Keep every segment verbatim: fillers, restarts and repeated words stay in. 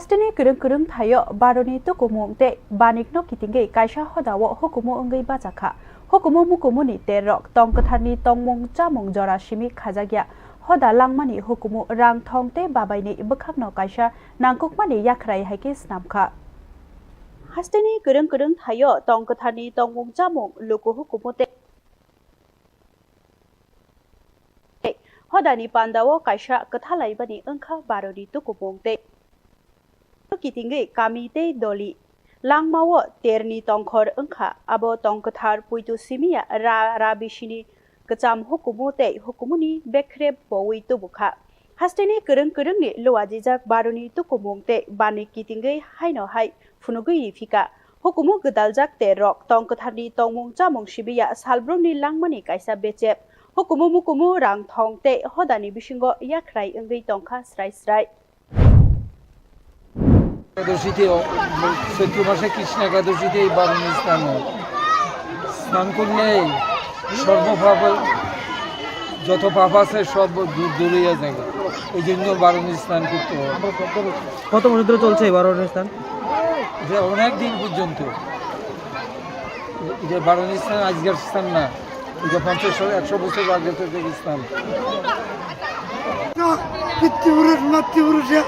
Hasteni kwrwng kwrwng thaio Baroni tukumung tei banikno kitingwi kaisa hodao hukumu wngwi bachakha. Hukumu mukumuni terrok tong kwtharni tongmung chamung jora simi khajakya. Hoda langmani hukumu rang thong tei babaini bwkhakno kaisa nangkukmani yakhrai hai khe snamkha. Hasteni kwrwng kwrwng thaio tong kwtharni tongmung chamung luku hukumu tei hodani pandao kaisa kwthalaimani wngkha Baroni tukumung tei kitingwi kami tei doli langmao terni tongkhor wngkha. Abo tong kwthar puitu simiya ra ra bisini kwcham hukumu tei hukumuni bekrep bowi tubukha. Hasteni kwrwng kwrwngni luajijak Baroni tukumung tei bani kitingwi haino hai phunugwi riphika. Hukumu gwdaljak terrok tong kwtharni tongmung chamung sibiya salbrumni langmani kaisa bechep. Hukumu mukumu rang thong tei hodani bisingo yakhrai wngwi tongkha srai srai. একাদশীতে অ-, চৈত্র মাসে কৃষ্ণ একাদশীতে এই বারুণী স্নান হয়। স্নান করলে সর্বপাপ, যত পাপ আছে সব দূর, দূর হইয়া যায়। এই জন্য বারুণী স্নান করতে হয়। কত বছর ধরে চলছে এই বারুণী স্নান? এটা অনেক দিন পর্যন্ত। এটা বারুণী স্নান আজকের স্নান না, এটা পঞ্চাশ, একশো বছর আগে থেকে স্নান। পিতৃপুরুষ, মাতৃপুরুষে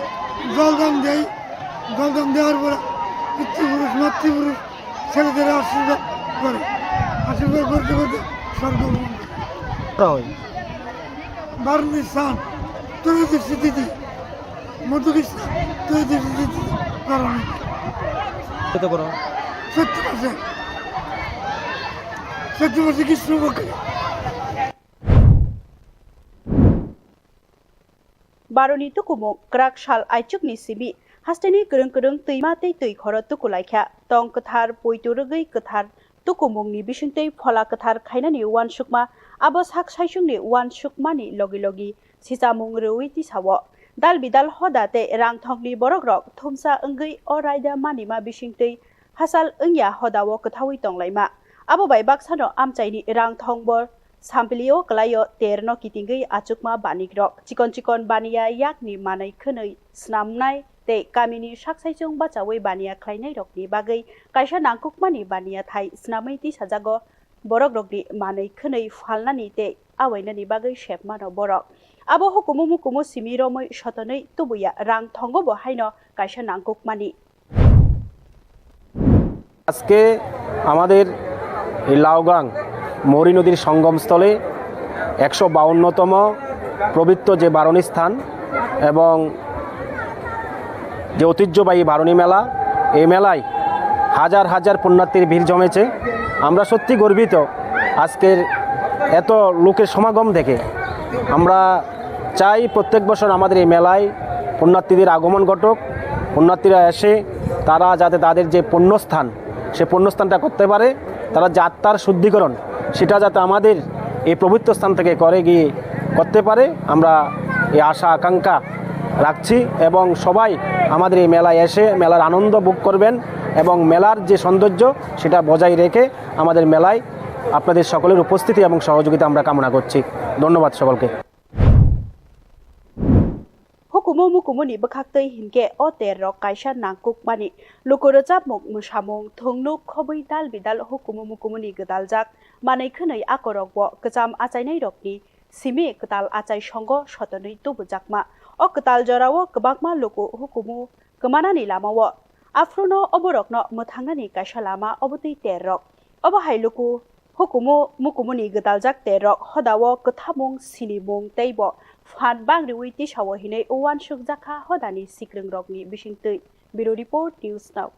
জলদান দেয়, জলদান দেওয়ার পরে পিতৃপুরুষ, মাতৃপুরুষ ছেলেদের আশীর্বাদ করে, আশীর্বাদ করতে করতে স্বর্গ গমন করে। করা হয়। বারুণী স্নান, ত্রয়োদশী তিথি, মধুকৃষ্ণ ত্রয়োদশী তিথি পালন হয়। কত করো? চৈত্র মাসে, চৈত্র মাসে কৃষ্ণপক্ষে। Baroni tukumung kwrak sal aichukni simi hasteni kwrwng kwrwng twima tei twi khoro tukulaikha. Tong kwthar poito rwgwi kwthar tukumungni bisingtwi phola kwthar khainani uansukma, abo sak saichungni uansukmani logi logi sichamung rwui tisao. Dal bidal hoda tei rangthongni borokrok thumsa wngwi o raida manima bisingtwi hachal wngya hodao kwthaui tonglaima. Abo bai baksano amchaini rangthongbo samplio kwlaio terno kitingwi achukma banikrok. Chikon chikon baniya yakni manwi khwnwi snamnai tei kamini sak saichung bachaui baniya khlainairokni bagwi kaisa nangkukmani baniya thai snamwi tisajago. Borokrokni manwi khwnwi phalnani tei awainani bagwi sepmano borok. Abo hukumu mukumu simi romwi sotonwi tubuya rang thongo bo haino kaisa nangkukmani. আজকে আমাদের এই লাউগাং মৌরি নদীর সঙ্গমস্থলে একশো বাউন্নতম পবিত্র যে বারণী স্থান এবং যে ঐতিহ্যবাহী বারণী মেলা, এই মেলায় হাজার হাজার পুণ্যার্থীর ভিড় জমেছে। আমরা সত্যি গর্বিত আজকের এত লোকের সমাগম দেখে। আমরা চাই প্রত্যেক বছর আমাদের এই মেলায় পুণ্যার্থীদের আগমন ঘটুক, পুণ্যার্থীরা এসে তারা যাতে তাদের যে পুণ্যস্থান, সে পুণ্যস্থানটা করতে পারে, তারা যে আত্মার শুদ্ধিকরণ, সেটা যাতে আমাদের এই পবিত্র স্থান থেকে করে গিয়ে করতে পারে, আমরা এই আশা আকাঙ্ক্ষা রাখছি। এবং সবাই আমাদের এই মেলায় এসে মেলার আনন্দ ভোগ করবেন এবং মেলার যে সৌন্দর্য, সেটা বজায় রেখে আমাদের মেলায় আপনাদের সকলের উপস্থিতি এবং সহযোগিতা আমরা কামনা করছি। ধন্যবাদ সকলকে। Hukumu mukumuni bwkhaktwi hinkhe o terrok kaisa nangkukmani. Luku rwchapmung, mwsamung, thungnuk khobwi dal bidal hukumu mukumuni gwdaljak manwi khwnwi akorokbo kwcham achainairokni simi kwtal achai songo sotonwi tubujakma. O kwtal jorao kwbangma luku hukumu kwmanani lamao. Aphruno oborokno mwthangnani kaisa lama obotwi terrok. Obo hai luku hukumu mukumuni gwdaljak terrok hodao kwthamung, sinimung teibo phan bangriui tisao hinwi uansukjakha hodani sikwrwngrokni bisingtwi. Bureau Report, News Now.